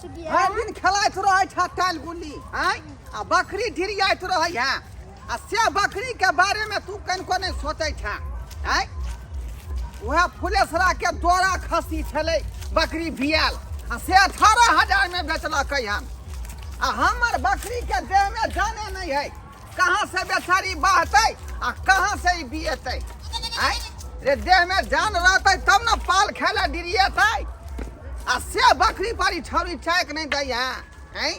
भरि दिन खेलाइत रहै छै टाइल गुल्ली आँय आ बकरी ढिरियाइत रहै है आ से बकरी के बारे में तू कनिको नहि सोचै छह आँय वएह फुलेसरा के दोरा खसी छलै बकरी बियाल आ से 18,000 में बेचलकै हन आ हमर बकरी के देह में जाने नहीं है कहाँ से बेचारी बहतै आ कहाँ से ई बियेतै आँय रे देह में जान रहतै तब ने पाल खाय लए डिरियेतै आ से बकरी पर ई छौरी चायक नहि दै है आँय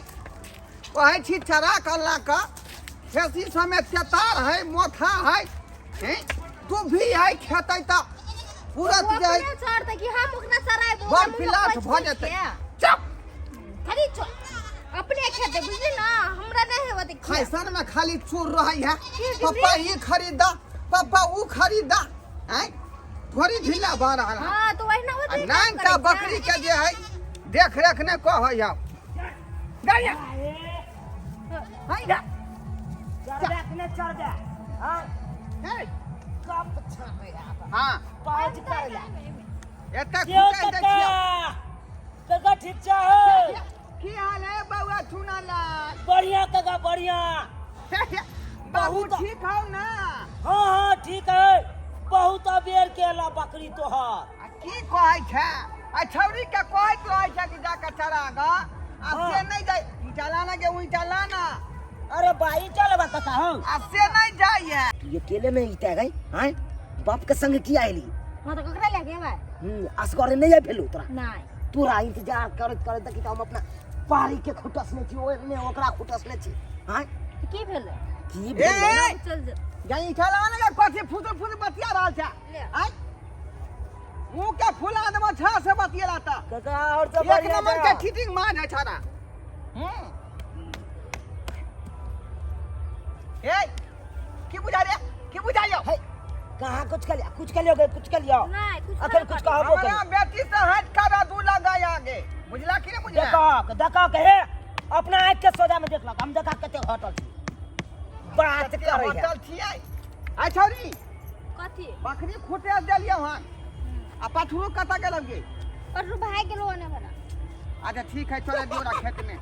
कहै छी चरा कऽ ला कऽ खेती सबमे तेतार है मोथा है हैं तू भी है खेतै तऽ पूरत जे है अपने चढ़तै कि हम ओकरा चरायब बड़ पिलाठ भऽ जेतै चुप खाली अपने खेतै बुझली ना हमरा नहीं हेबे त फैशन में खाली चूर रहै है पप्पा ई खरीदा पप्पा ऊ खरीदा हैं थोड़ी ढीला भऽ रहल है हां तो वही ना आ होतै नान का बकरी के जे है देख रेख नहि कहै है गाया हाय जा चढ़बे कि नहि चढ़बे हाँ हे कप छापे आब हां पाँच कर ले एते क्यों खुटै दै काका छियौ काका ठीक छा हो की हाल है बउआ चुना लाल बढ़िया काका बढ़िया बाबू बहुत- ठीक हौ ना हाँ हाँ ठीक है बहुत अबेर केला बकरी तोहर आ की कहै छै आ छौरी के कहैत रहै छै कि जाके चरा ग आ से हाँ। नहि जाइ ई चला ना गे उई चला ना अरे बाई चल बा काका हो आ से नहि जाइए तू अकेले में इते गई हैं बाप के संग की आइली हां तो ककरा ले गेबै असगरे नहीं आइ भेलू तोरा नहीं तोरा इंतजार करैत करैत देखी तऽ हम अपना पारी के खुटसने छी ओहिमे ओकरा खुटसने छी आँय की भेलै की ए भेलै ए, चल जा जाई चला ना गे कथी फुसुर फुसुर बतिया रहल छै ले। आय मुंह के फुला देबो छा से बतियेला त काका और सब एक बढ़िया नंबर के छौ? चीटिंग मार है छाड़ा हम्म ए की बुझा रे की बुझाइयो है कहाँ कुछ कर लिया कुछ कर लियो कुछ कर लियो नहीं कुछ अखन कुछ कहबो हमरा कर बेटी से हट कर दू लगा आगे बुझला कि नहीं बुझला देखो देखो के हे अपना आँख के सोजा में देख लक हम देखा कते होटल छी बात कते करे है होटल छियै आ छौरी कथी बकरी खुटे देलियै हन आ पछुरो कतऽ गेल गे पटरू भाग गेलो ओने भरा अच्छा ठीक है चले दियो ना खेत में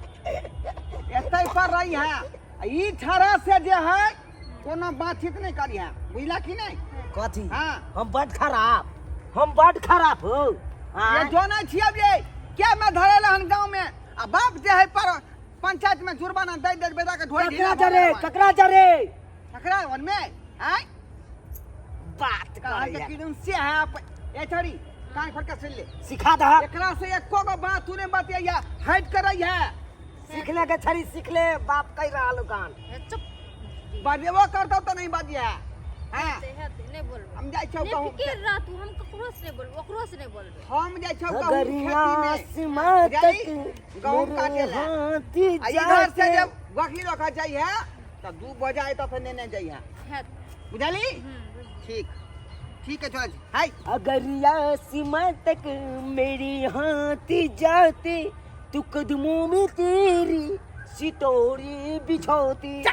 एतै पर रही है आ ई छड़ा से जे है कोनो बातचीत नहीं करी है बुझला कि नहीं कथी हाँ। हम बड खराब हम बड खराब हो ये आँय? जोने छियै ये क्या मैं धरेल हन गांव में आ बाप जे है पर पंचायत में जुर्माना दे दे बेटा के ढोई ककरा जरे ककरा जरे ककरा वन में आय बात कहा करे के किदन से है आप ए छोरी कान खोल के सुन ले सिखा दह एकरा से एको गो बात तू नहीं बतिया हट कर रही है सीख ले के छड़ी सीख ले बाप कह रहल गान चुप बजेबो करतो तो नहीं बजिया हाँ हेतै हेतै नहीं बोलबै हम जाइ छौ नहीं कहूँ फिकिर रह तू हम ककरो से नहीं बोलबै ओकरो से नहीं बोलबै हम जाइ छौ कहूँ अगरिया खेती में सीमा बुझली? तक गहूम काटे मेरे ला। हाथी आ इधर से जाते जब बकरी रखा जाइ है तो 2 बजे आए तो फिर लेने जाइ है हेत बुझली हम्म ठीक ठीक है चल हाय अगरिया सीमा तक मेरी हाथी जाते तू कदमों में तेरी सितोरी बिछौती जा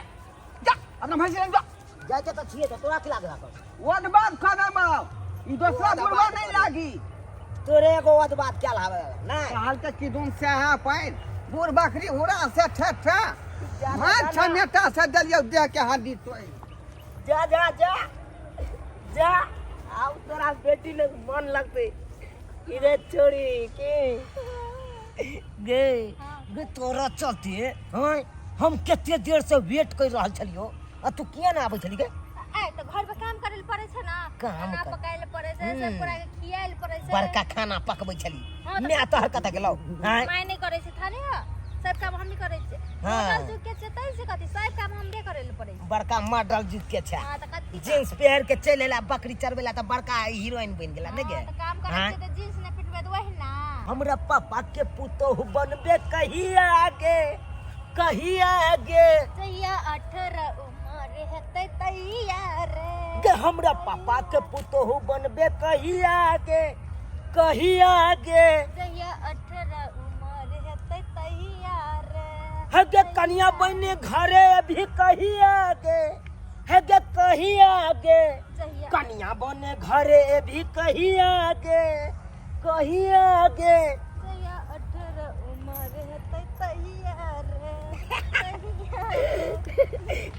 जा अपना भैंस ले जा जाके तो छिए तो तोरा की लागला कर वोट बात खा दे बाप ई दूसरा बुढ़वा नहीं लागी तोरे एगो वध बात क्या लावे नहीं कहल के किदुन से है पैन बूढ़ बकरी हुरा से ठे ठे जा, मार जा, जा। छनेटा से दलियो देह के हड्डी तोड़ जा जा जा जा आब तोरा बेटी लग मन लगते इरे छोड़ी के गे गे तोरा चलते हाँ हम कते देर से वेट कर रहल छलियो आ तू किया ना आबै छली गे ए तऽ घर पर काम करे लए पड़ै छै ना काम खाना कर- पकाए लए पड़ै छै सब गोरा के खियाए लए पड़ै छै बड़का खाना पकबै छली हाँ, तऽ- मैं तोहर कतऽ गेलौ आँय माय नहि करै छै थाने ह सब काम हमही करै छियै हाँ। मॉडल जुग के छै तै से कथी सब काम हमरे करे लए पड़ै छै बड़का मॉडल जुग के छै हाँ तऽ कथी जींस पहिर के चलि एला बकरी चरबै ला तऽ बड़का हीरोइन बनि गेला नहि गे हाँ, तऽ काम करै हाँ? छियै तऽ जींस नहि पिटबै तऽ वही ना हमरा पापा के पुतोहु बनबे कहिया गे कहिया गे जहिया 18 उमर हेतै तहिया रे गे हमरा पापा के पुतोहु बनबे कहिया गे कहिया गे जहिया 18 उमर हेतै तहिया रे हे गे कनिया बने घरे अभी कहिया गे हे गे कहिया गे जहिया कनिया बने घरे अभी कहिया गे कहिया गे जहिया 18 उमर हेतै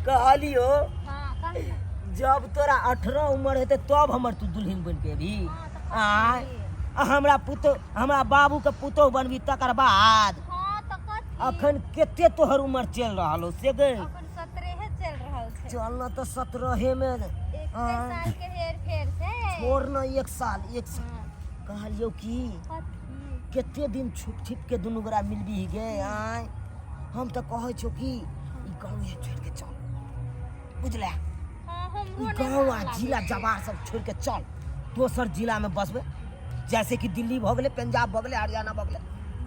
कहलियो। हाँ, कह ना। जब तोरा 18 उम्र हेतै तब हमर तू दुल्हन बनि के अबही। हाँ, तऽ आँय, कथी? आ हमरा पुतोह, हमरा बाबू के पुतोह बनबी तकर बाद। हाँ, तऽ कथी? अखन कते तोहर उम्र चलि रहल हो से गे? अखन 17 चलि रहल छै। चल न तऽ 17 मे। एक आँय। साल के हेर फेर छै। छोड़ न, एक साल, एक साल। हाँ, कहलियौ की, कथी? कते दिन छुप छिप के दुनू गोरा मिलबी गे? आँय, हम तऽ कहै छौ कि ई गाँव छोड़ि के चल, बुझले? हाँ, ई हमरो नहि गाँव मन आ लागै जिला छै। जवार सब छोड़ि के चल, दोसर जिला में बसबै, जैसे कि दिल्ली भऽ गेलै, पंजाब भऽ गेलै, हरियाणा भऽ गेलै,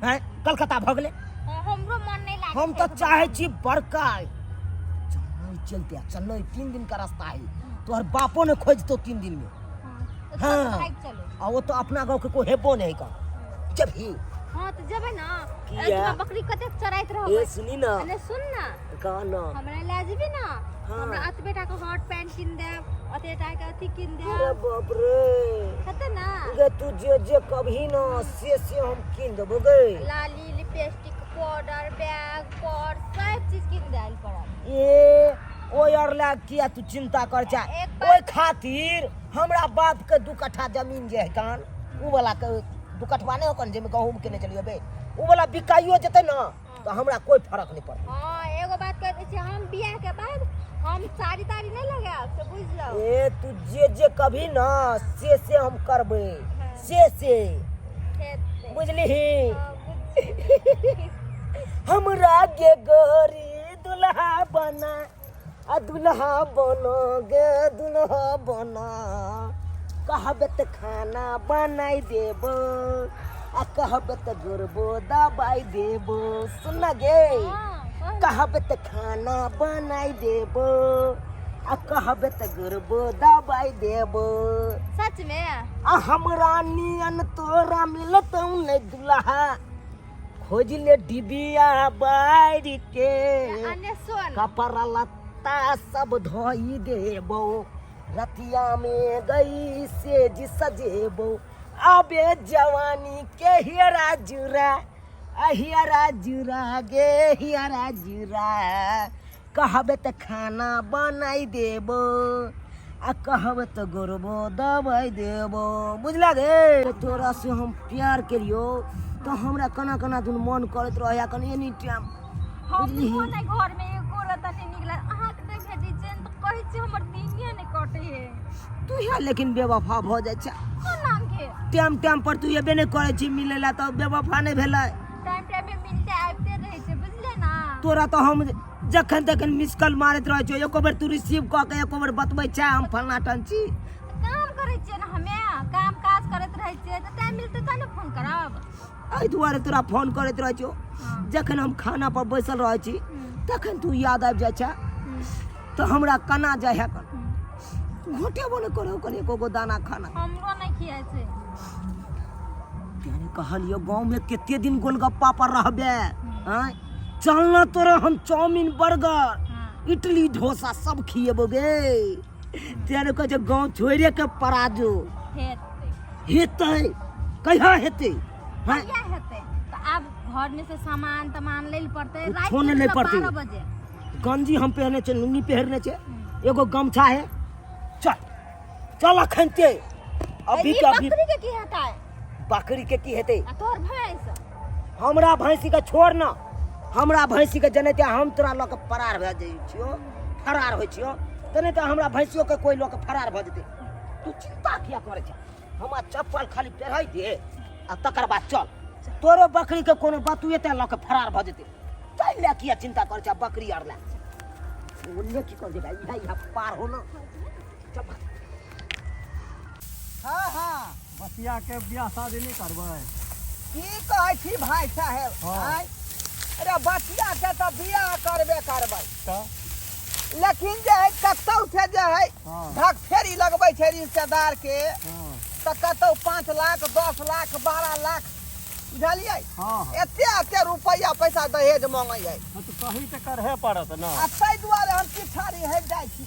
हैं, कलकत्ता भऽ गेलै। हाँ, हमरो मन नहि लागै हम छै तऽ एखन। चाहै छी बड़का चेन्नई चलते। चेन्नई 3 दिन का रास्ता है, तोहर बापो ने खोजतो 3 दिन में। हाँ, तऽ हाँ। चल, भागि चलू। आ ओ तो अपना गाँव के कोई हेबो नहीं कर जब ही। हाँ, तऽ जेबै ना। किया? एतबा बकरी कतेक चराइत रहबै? ए सुनी ना। अने सुन ना। कह ना। हमरा लए जेबी ना? हाँ। हमरा एतबे टा के हॉट पैंट कीन देब, ओते टा के अथी कीन अरे देब। बाप रे। हेतै ना? गे तू जे जे कभी ना से हम कीन देबो गे। लाली, लिपस्टिक, पाउडर, बैग, पर्स सब चीज कीन देल पड़त। ए ओइ आर लए किया तू चिंता कर छै? एक बार- ओहि खातिर हमरा बाप के 2 कट्ठा जमीन जे है कान, उ वाला के 2 कट्ठवा नहि होकन जाहिमे गहूम केने चलियो बे, उ वाला बिकाइयो जेतै ना तऽ हमरा कोई फर्क नहीं पड़तै। हाँ, एगो बात कह दै छी, हम बियाह के बाद हम साड़ी ताड़ी नहीं लगायब से बुझ लो। ए तू जे जे कभी ना से हम करबै, से हेतै। बुझलिही? हाँ, बुझ- हमरा गे गोरी दुल्हा बना, आ दुल्हा बनो गे दुल्हा बना, कहबे तऽ खाना बनाइ देबो, आ कहबे तऽ गोरबो दबाइ देबो। सुन ना गे। हाँ, कह ना। कहबे तऽ खाना बनाइ देबो, आ कहबे तऽ गोरबो दबाइ देबो। सच में? आ हमरा नियन तोरा मिलतौ नै दुल्हा, खोज ले डिबिया बारि के। अने सुन। कपड़ा लत्ता सब धोई देबो, रतिया में गई सेज सजेबो। अबे जवानी के हियरा जुरा, आ हियरा जुरा गे हियरा जुरा, कहबे तऽ खाना बनाइ देबो, आ कहबे तऽ गोरबो दबाइ देबो। बुझला गे? तोरा से हम प्यार केलियो तऽ हमरा केना केना दुनू मन करैत रहै कनि एनी टाइम। हम बुझलिही? नहि घर में एको रत्ता नहि निकलल, अहाँके नहि भेटै छै तऽ कहै छी हमर दिने नहि कटै है। तू यहाँ लेकिन बेवफा भऽ जाइ छै। कोन नाम के? टाइम टाइम पर तू एबे नहि करै छी मिलै लए, तऽ बेवफा नहि भेलै? टाइम टाइम में मिलते आबिते रहै छै, बुझले ना? तोरा तऽ हम जखन तखन मिस कॉल मारैत रहै छियौ, एको बेर तू रिसीव कऽ के एको बेर बतबै छै हम फलना टन छी? काम करै छियै ने, हमे काम काज करैत रहै छियै तऽ टाइम मिलतै तब ने फोन करब। एहि दुआरे तोरा फोन करैत रहै छियौ, जखन हम खाना पर बैसल रहै छी तखन तू याद आबि जाइ छै तऽ हमरा केना जाइ है कन घोटेबो नहि करै कनि एको गो दाना खाना। हमरो नहि खियाइ छै। तेरे कहलियो गाँव में कते दिन गोलगप्पा पर रहबे? आँय, चल न तोरा हम चाउमीन, बर्गर, इडली, डोसा सब खिएबो गे। तेरे कहै छै गाँव छोड़े के पराजो। हेतै। हेतै? कहिया हेतै? हाँ? कहिया हेतै तऽ आब घर में से सामान तमान लै लए पड़तै। कुछो राति नहि के लै पड़तै। 12 बजे गंजी हम पहिरने छै, लुंगी पहिरने छै, एगो गमछा है। चल चल अखन ते अभी ई के अभी। बकरी के की हेतै? बकरी के की हेतै? आ तोहर भैंस? हमरा भैंसी के छोड़ न, हमरा भैंसी के जनैते हम तोरा लऽ के फरार भए जाइ छियो, फरार होइ छियो, तऽ नहि तऽ हमरा भैंसियो के कोइ लऽ के फरार भऽ जेतै। तू चिंता किया करै छै? हमरा चप्पल खाली पहिराइ दे आ तकर बाद चल। तोरो बकरी के कोनो बतुएते लऽ के फरार भऽ जेतै, ताहि लए किया चिंता करै छै बकरी आर लए? ओन्ने की कर जेबै, इएह इएह पार हो न। चल। हाँ हाँ। बसिया के बियाह शादी नहि करबै? की कहै छी भाई साहेब? हाँ। आँय? अरे बचिया के तऽ बियाह करबे करबै, तऽ लेकिन जे है कतौ से जे है हाँ। धक फेरी लगबै छै रिश्तेदार के, हाँ। तऽ कतौ 5 लाख, 10 लाख, 12 लाख, बुझलियै? हाँ हाँ। एते एते रुपैआ पैसा दहेज मांगै है। हाँ, तऽ सही तऽ करहे पड़त ने। आ ताहि दुआरे हम पिछाड़ी हटि जाइ छी।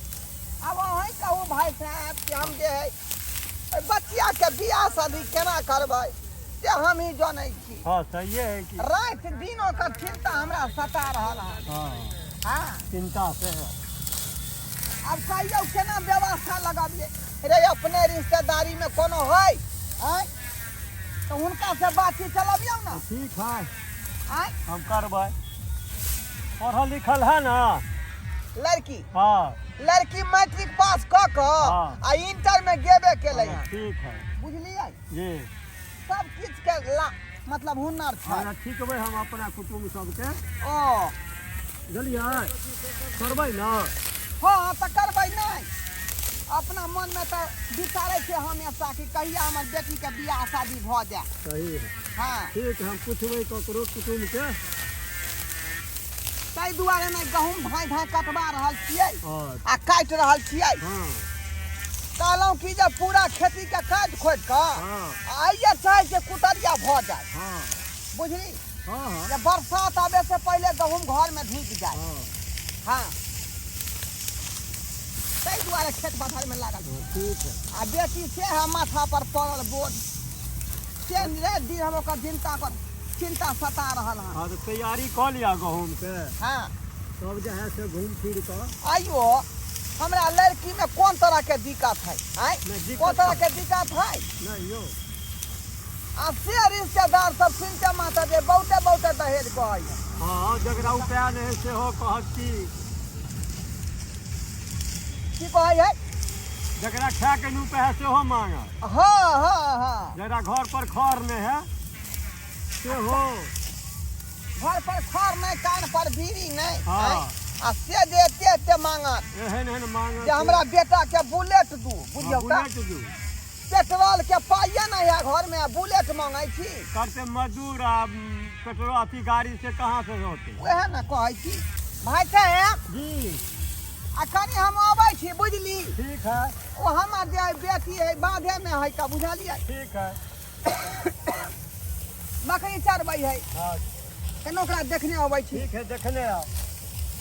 आब अहीं कहू भाई साहेब कि हम जे है एहि बचिया के बियाह शादी केना करबै से हम ही जनै छी। हाँ, सहिए है कि राति दिन ओकर चिंता हमरा सता रहल है। हाँ। हाँ। चिंता से है। आब कहियौ केना व्यवस्था लगाबियै रे अपने रिश्तेदारी में कोनो है आँय तऽ हुनका से बातचीत चलबियौ ने ठीक है आँय हम करबै पढ़ल लिखल है ना लड़की हाँ लड़की मैट्रिक पास कऽ कऽ हाँ। आ इंटर में गेबे केलै हाँ, हँ ठीक है बुझलियै जी सब किछु के ला मतलब हुनर छै हाँ ठीक है हम अपना कुटुम्ब सबके ओ बुझलियै करबै ने हँ तऽ करबै नहि अपना मनमे तऽ विचारै छियै हमेशा कि कहिया हमर बेटीके बियाह शादी भऽ जाय सही है हँ ठीक है हम पुछबै ककरो कुटुम्बके ताहि दुआरे ने गहूँम धाँइ धाँइ कटबा रहल छियै और आ काटि रहल छियै हाँ कहलहुँ कि जे पूरा खेतीके काटि खोटि कऽ हाँ आइए चाहै छियै कुतरिया भऽ जाय हाँ बुझली हाँ हाँ जे बरसात आबै से पहिले गहूँम घरमे ढुकि जाय हाँ हाँ ताहि दुआरे खेत पथारमे लागल छी। ठीक है आ बेटी से है माथा पर पड़ल बोझ से राति दिन हम ओकर चिंता पर चिंता सता रहल हन हाँ तो तैयारी कऽ लिअ गहूँम के हाँ तब जे है से घूम फिर कऽ आइयो हमरा लड़की में कोन तरह के दिक्कत है आँय नहि, दिक्कत कोन तरह के दिक्कत है नहीं यौ आ से रिश्तेदार सब सुनते माता जे बहुते बहुते दहेज कहै है हाँ जकरा उपाय नहि है सेहो कहत कि की कहै है जकरा खाय के नहि उपाय है सेहो मांगत हाँ हाँ हाँ जकरा घर पर खर नहि है सेहो घर पर खर नहि कान पर बीड़ी नहि हाँ। आँय? आ से जे एते एते मांगत एहन एहन मांगत जे हमरा बेटा के बुलेट दू बुझियौ तऽ बुलेट दू पेट्रोल के पाइए नहीं है घर में आ बुलेट मांगै छी करते मजदूर आ पेट्रोल अथी गाड़ी से कहाँ से होते वएह ने कहै छी भाई साहेब जी आ कनि हम अबै छी बुझली ठीक है ओ हमर जे बेटी है बाधे में है का बुझलियै ठीक है बकरी चरबै है हाँ केना ओकरा देखने अबै छी ठीक है देखने आओ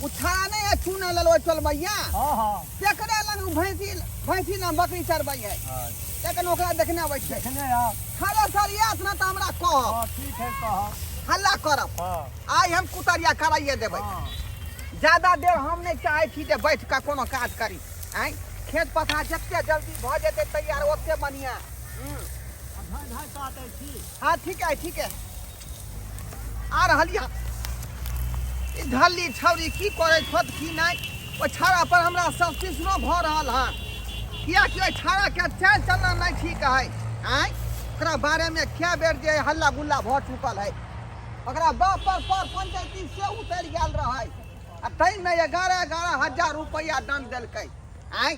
ओ छाड़ा नहीं है चूने लेल ओहि चलबैया हाँ हाँ तेकरे लग ओ भैंसी भैंसी ना बकरी चरबै है हाँ तखन ओकरा देखने अबै छै देखने आओ खरे सर आयत ना तऽ हमरा कहब हाँ ठीक है कहा हल्ला करब हाँ आइ हम कुतरिया कराइए देबै हाँ ज्यादा देर हम नहि चाहै छी जे बैठ कऽ कोनो काज करी आँय खेत पथार जते जल्दी भऽ जेतै तैयार ओते बढ़िआँ धान धान काटै छी हाँ ठीक है ठीक है आ रहल यऽ ई ढल्ली छौरी की करै छत की नहि ओहि छाड़ा पर हमरा सस्पिशनो भऽ रहल हन किएकि ओहि छाड़ाके चालि चलना नहि ठीक है आँय ओकरा बारेमे कए बेर जे हल्ला गुल्ला भऽ चुकल है ओकरा बाप पर पर पंचायती से उतरि गेल रहै आ ताहिमे 11-11 हजार रुपैआ दंड देलकै आँय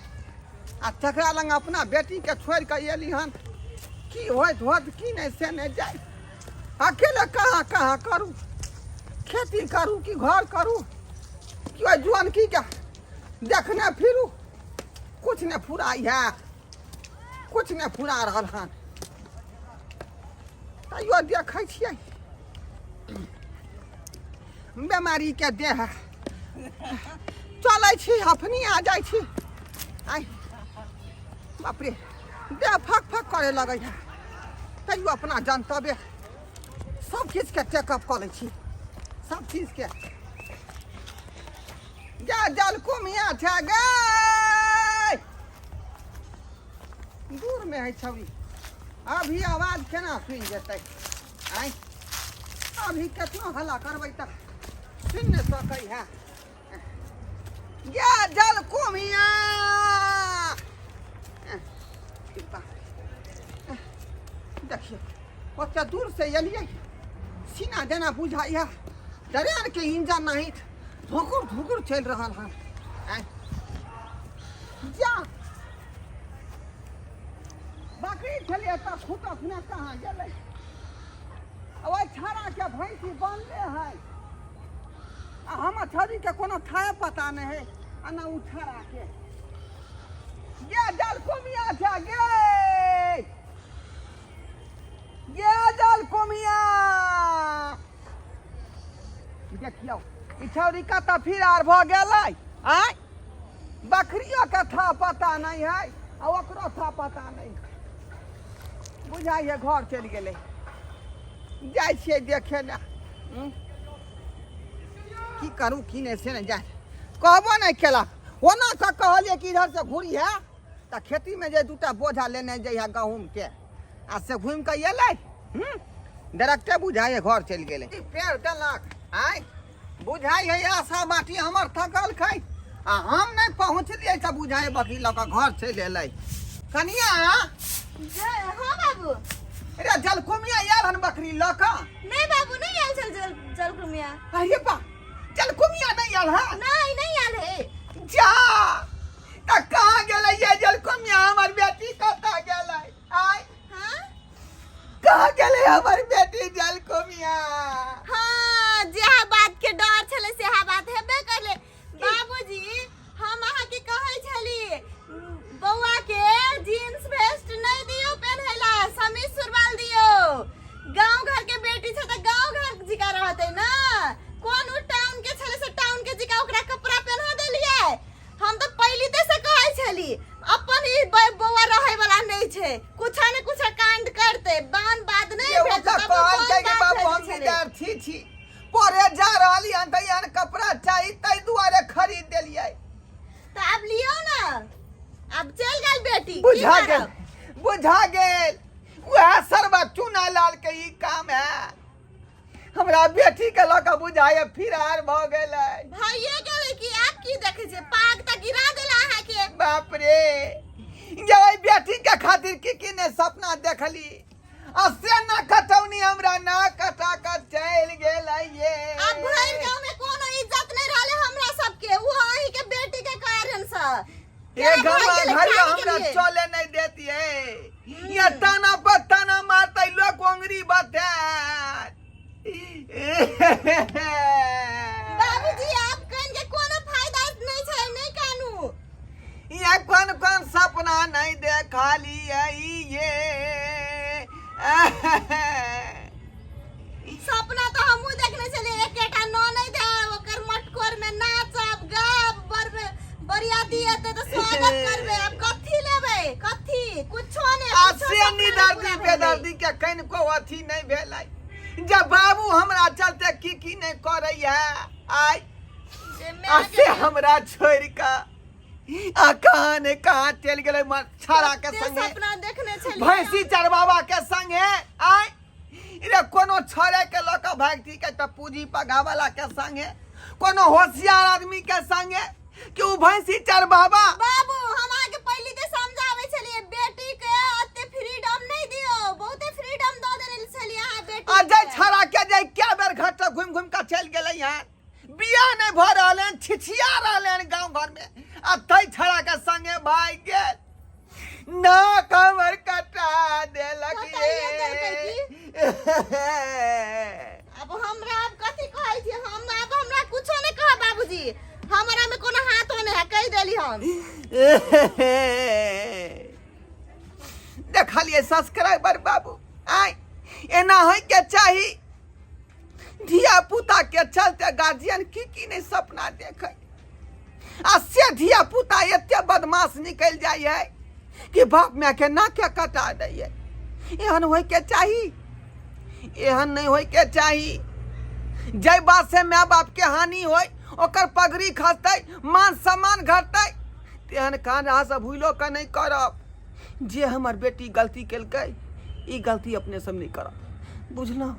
आ तकरा लग अपना बेटीके छोड़ि कऽ एली हन की होइत होत की नहि से नहि जाय अकेले कहाँ कहाँ करू खेती करू कि घर करू कि ओहि जुअनकी के देखने फिरू कुछ नहि फुराइ है कुछ नहि फुरा रहल हन तैयो देखै छियै बेमारीके देह चलै छी हफनी आ जाइ छी आइ बाप रे देह फक फक करे लगै है तैयो अपना जनतबे सब चीजके चेकअप कऽ लै छी सब चीजके जा जल कुमिया छै गे दूरमे है छौरी अभी आवाज केना सुनि जेतै आँय अभी केतनो हल्ला करबै तऽ सुनि नहि सकै है गे जल कुमिया देखियौ ओते दूर से एलियै सीना जेना बुझाइया ट्रेन के इंजन नहीं धुकुर धुकुर चलि रहल हन आँय। जा बकरी छलियै तऽ खूटस ने कहाँ गेलै आ ओहि छाड़ाके भैंसी बनले है आ हमर छड़ीके कोनो थाहे पता नहि है आ ना ओ छाड़ाके गे जल कुमिया छै गे गे जल कुमिया देखियौ ई छौड़ी कतऽ फिर आर भऽ गेलै आँय बकरियो के था पता नहीं है आ ओकरो था पता नहीं बुझाइए घर चलि गेलै जाइ छियै देखे लए की करू की नहि से नहि जाय कहबो नहि केलक ओना कऽ कहलियै कि इधर से घुरी है तऽ खेतीमे जे दूटा बोझा लेने जइहे गहूँमके, आ से घुमि कऽ एलै। डायरेक्टे बुझाइ घर चलि गेलै, पेड़ देलक। आँय, बुझाइ है आशा बाटी हमर थकल खै, आ हम नहि पहुँचलियै तऽ बुझाइ बकरी लऽ कऽ घर चलि एलै। कनिया। हाँ बाबू। अरे, जलकुमिया आयल हन बकरी लऽ कऽ? नहीं बाबू, नहीं आयल छल जल जलकुमिया। अरे बा, जलकुमिया नहि आयल हन? नहीं, नहीं आयल है। जा, तऽ कहाँ गेलै ये जलकुमिया? हमर बेटी कतऽ गेलै? आय? हाँ। कहाँ गेलै हमर बेटी जलकुमिया? हाँ, जेहा बात के डर छलै सेहा बात हेबे करले बाबूजी। हम अहाँके कहै छली, बौआ के जीन्स वेस्ट नहीं दियो पहनैला, समीज सुरवाल दियो। गांव घर के बेटी छै तऽ गांव घर जिका रहतै ना। कोन उ टाउन के छलै से टाउन के जिका ओकरा कपड़ा पहना देलियै। हम तऽ पहली ते से कहै छली, अपन ई बौआ रहै वाला नहीं छै, कुछ ने कुछ कांड करते। बान बाद नहीं ये भेजत, ओतऽ तब कहल छै बान कि बाद बाबू, हम भेजै छलै। विद्यार्थी छी, पढ़े जा रहली हन, तऽ एहन कपड़ा चाही, ताहि दुआरे खरीद देलियै। तऽ आब लियौ ने, आब चलि गेल बेटी, की बुझा गेल। करब? बुझा गेल, वएह सरवा चूना लाल के ई काम है। हमरा बेटी के लऽ कऽ बुझाइए फिरार भऽ गेलै। भइए गेलै कि आब की देखै छियै? पाग तऽ गिरा देला अहाँके। बाप रे, ये ओहि बेटी के खातिर की की ने सपना देखली, आ से ना कटौनी हमरा ना कटा कऽ चलि गेलै ये। आब भरि गाँव में कोनो इज्जत नहीं रहले हमरा सबके, वो अहीं के बेटी के कारण से। ये केना भऽ गमा गेलै घर खाने के हमरा लिए? चले नहीं देती है। ये ताना पर ताना मारते, लोग ओंगरी बताए। बाबूजी, आप कन के कोनो फायदा नहीं छै, नहीं कानू। ये कौन कौन सपना नहीं देखा लिए ये। सपना तो हमहू देखने छलियै, एकेटा ननैद है, ओकर मटकोर में नाचब गाब, बर में बरियाती एतै तऽ स्वागत करबै। आब कथी लेबै, कथी? कुछो नहि। आ कुछो से सपना नहि निदर्दी पूरा भेलै। बेदर्दी के कनिको अथी नहीं भेलै जब बाबू हमरा चलते की की नहीं करैया आइ। जे आ माय से के हमरा छोड़ि कऽ आ कहाँ ने कहाँ चलि गेलै छाड़ा के कते संगे। सपना देखने छलियै। भैंसी चरबाबा के संगे। आइ रे, कोनो छड़े के लऽ कऽ भागती के तऽ पूंजी पगावला के संगे, कोनो होशियार आदमी के संगे कि उ भैंसी चरबाबा। बाबू, हम अहाँके पहिले ते समझाबै छलियै, बेटी के ओते फ्रीडम नहीं दियो। बहुते फ्रीडम दऽ देने छलियै अहाँ बेटी आ जाय के। छड़ा के जाय क्या बेर घर तक घुमि घुमि कऽ चलि गेलै हन, बियाह नहि भऽ रहल हन, छिछिया रहल हन गाँव घर में, आ तै छड़ा के संगे भागि गेल, ना कमर कटा देलक। कटाइए देलकै। ये अब हमरा आब कथी कहै छी हम? आब हमरा कुछो नहीं कहब बाबूजी, हमरा में कोनो हाथो नहीं है, कहि देली हम। देखलिए सब्सक्राइबर बाबू, आय एना होय के चाही। धिया पुता के चलते गार्जियन की की नहीं सपना देखे, आ से धिया पुता एते बदमाश निकलि जाइ है कि बाप माय के नाके कटा दैए। एहन होय के चाही? एहन नहीं होय के चाही। जाहि बात से माय बाप के हानि होय, ओकर पगड़ी खसतै, मान सम्मान घटतै, तेहन काज अहाँ सब भूलो के नहीं करब। जे हमर बेटी गलती केलकै, ई गलती अपने सब नहीं करब, बुझलहुँ?